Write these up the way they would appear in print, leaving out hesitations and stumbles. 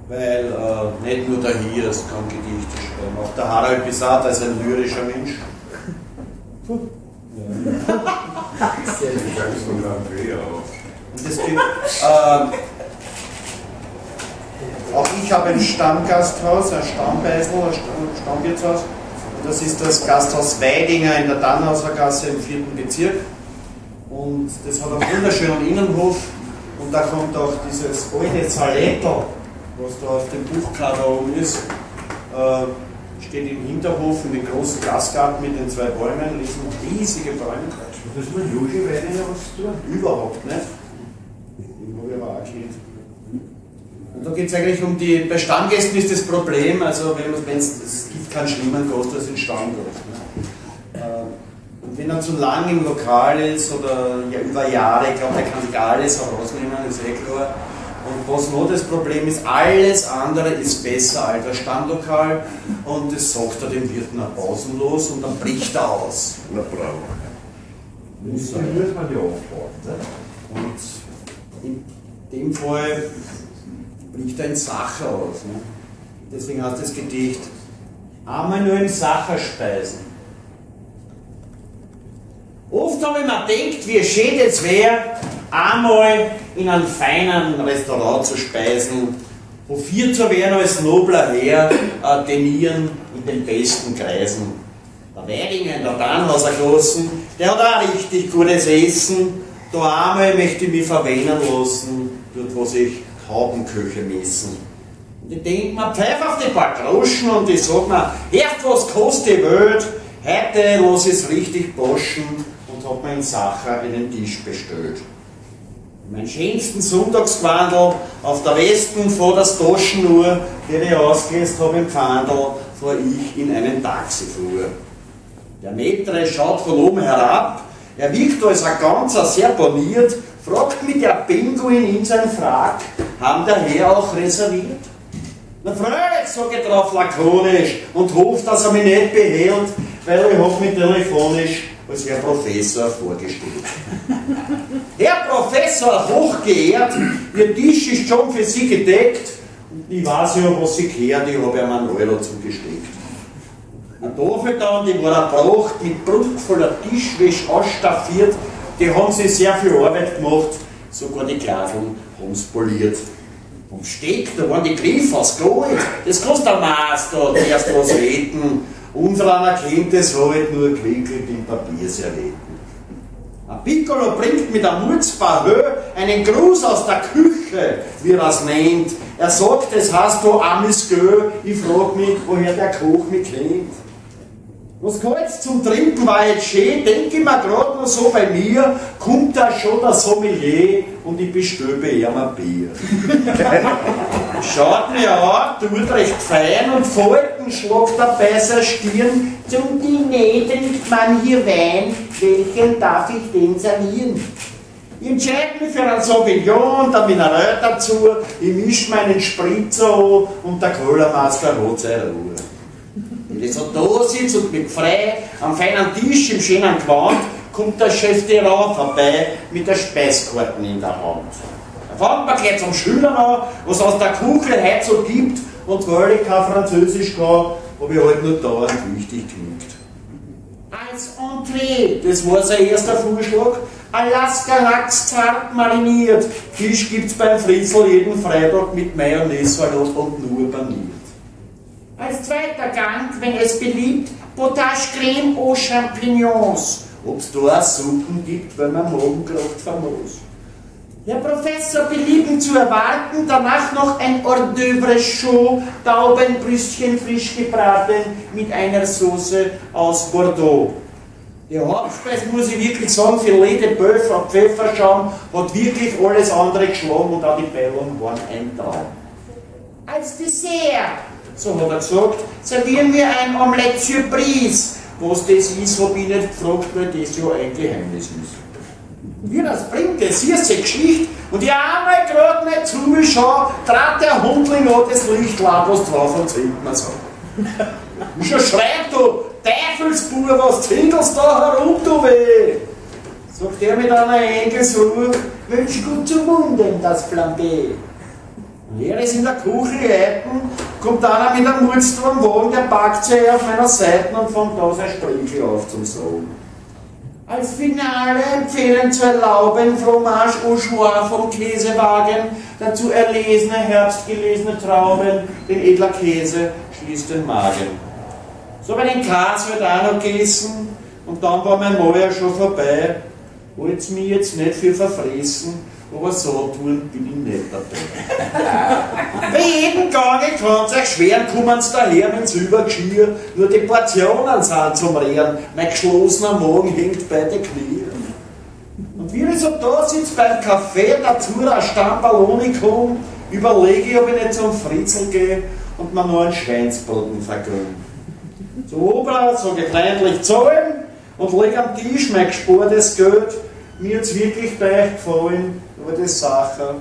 Weil nicht nur der Hias kann Gedichte schreiben, auch der Harald Pisat ist ein lyrischer Mensch. Ja. Und es gibt, auch ich habe ein Stammgasthaus, ein Stammbeisel, ein Stammwirtshaus. Und das ist das Gasthaus Weidinger in der Dannhauser Gasse im 4. Bezirk. Und das hat einen wunderschönen Innenhof. Und da kommt auch dieses alte Saletto, was da auf dem Buchcover oben ist, steht im Hinterhof in dem großen Glasgarten mit den zwei Bäumen, riesige Bäume. Das ist mit Joshi Weidinger was zu tun? Überhaupt nicht. Den habe ich aber auch gelernt. Und da geht es eigentlich um die, bei Stammgästen ist das Problem, also es gibt keinen schlimmen Gast als einen Stammgast. Ne? Und wenn er zu lang im Lokal ist oder ja, über Jahre, ich glaube, der kann sich alles herausnehmen, ist eh klar. Und was noch das Problem ist, alles andere ist besser als das Stammlokal und das sagt er dem Wirt nach pausenlos und dann bricht er aus. Na bravo. Muss man ja aufbauen, ne? Und in dem Fall bricht er in Sacher aus. Ne? Deswegen heißt das Gedicht einmal nur im Sacher speisen. Oft habe ich mir gedacht, wie schön es wäre, einmal in einem feinen Restaurant zu speisen, hofiert zu werden als nobler Herr, denieren in den besten Kreisen. Der Weidinger in der Dannhauser Gassen, der hat auch richtig gutes Essen. Da einmal möchte ich mich verwöhnen lassen, dort wo sich Haubenköche messen. Und ich denke mir, pfeif auf die paar Groschen und ich sag mir, erst was kostet die Welt, heute lass ich's richtig boschen und hab mir in Sacher einen Tisch bestellt. Mein schönsten Sonntagsgewandel auf der Westen vor der Taschenuhr, den ich ausgelöst habe im Pfandl, vor ich in einen Taxi fuhr. Der Maitre schaut von oben herab, er wirkt als ein ganzer sehr boniert, fragt mich der Pinguin in seinem Frack, haben der Herr auch reserviert? Na freilich, sag ich drauf lakonisch und hofft, dass er mich nicht behält, weil ich hab mich telefonisch als Herr Professor vorgestellt. Herr Professor, hochgeehrt, Ihr Tisch ist schon für Sie gedeckt und ich weiß ja, was Sie gehört, ich habe ihm einen Euro zugesteckt. Die Tafel dann, die war erbracht, mit prunkvoller Tischwäsche ausstaffiert, die haben sich sehr viel Arbeit gemacht, sogar die Klaveln haben sie poliert. Vom Steck, da waren die Griffe aus Gold, das kostet ein Maß da, zuerst was reden. Unser kennt es halt nur gewickelt in Papierservietten. Ein Piccolo bringt mit einem Mutzbahö einen Gruß aus der Küche, wie er es nennt. Er sagt, es heißt da Amisgö, ich frag mich, woher der Koch mich kennt. Was Kaltes zum Trinken war jetzt schön, denke ich mir grad noch so bei mir, kommt da schon der Sommelier und ich bestelle bei ihm ein Bier. Schaut mir an, tut recht fein und Falten schlagt dabei seine Stirn. Zum Diner trinkt man hier Wein, welchen darf ich denn servieren? Ich entscheide mich für einen Sauvignon und ein Mineral dazu, ich mische meinen Spritzer an und der Kellermeister hat seine Ruhe. Wenn ich so da sitze und mich frei am feinen Tisch im schönen Gewand, kommt der Chef de Rang vorbei mit der Speiskarte in der Hand. Da fängt man gleich zum Schülern an, was aus der Küche heute so gibt, und weil ich kein Französisch kann, habe ich halt nur dauernd wichtig genickt. Als Entree, das war sein erster Vorschlag, Alaska Lachs zart mariniert, Fisch gibt's beim Fritzl jeden Freitag mit Mayonnaise-Salat und nur paniert. Als zweiter Gang, wenn es beliebt, Potage Creme aux Champignons. Ob's da auch Suppen gibt, weil man Magen grad famos. Herr Professor, belieben zu erwarten, danach noch ein Hors d'oeuvre chaud, Taubenbrüstchen frisch gebraten mit einer Soße aus Bordeaux. Die Hauptspeise, muss ich wirklich sagen, Filet de Bœuf auf Pfefferschaum hat wirklich alles andere geschlagen und auch die Beilung waren ein Traum. Als Dessert, so hat er gesagt, servieren wir ein Omelette Surprise. Was das ist, hab ich nicht gefragt, weil das ja ein Geheimnis ist. Wie das bringt, das ist eine Geschichte. Und ich einmal grad nicht zuschaue, trat der Hundling an das Licht, was drauf und singt man so. Und schon schreit du, Teufelsbub, was zindelst da herum, du weh? Sagt er mit einer Engelsruhe, wünsch gut zu Munden das Flambé. Und er ist in der Küche gehalten, kommt einer mit einem Mutzturm Wagen, der packt sich auf meiner Seite und fängt da sein Sprichel auf zum Sagen. Als Finale empfehlen zu erlauben Fromage au choix vom Käsewagen, dazu erlesene, herbstgelesene Trauben, den edler Käse schließt den Magen. So bei den Käse wird auch noch gegessen und dann war mein Mal ja schon vorbei. Wollt's mich jetzt nicht für verfressen, aber so tun bin ich nicht dabei. Bei jedem Gange kann's euch schweren, kommen's daher mit Silbergeschirr, nur die Portionen sind zum Rehren, mein geschlossener Magen hängt bei den Knien. Und wie ich so da sitz beim Kaffee, dazu der Stamperl ohne komm, überlege ich, ob ich nicht zum Fritzl gehe und mir noch einen Schweinsbraten vergönn. Zu Ober, sag ich freundlich zahlen und leg am Tisch mein gespartes Geld. Mir hat's wirklich bei euch gefallen, aber die Sache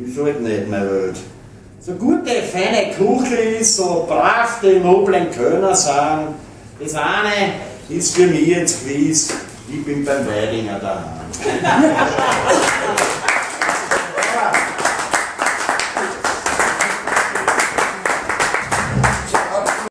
ist halt nicht meine Welt. So gute, feine Kuchel ist, so brav die noblen Kölner sind, das eine ist für mich jetzt gewiss, ich bin beim Weidinger daheim.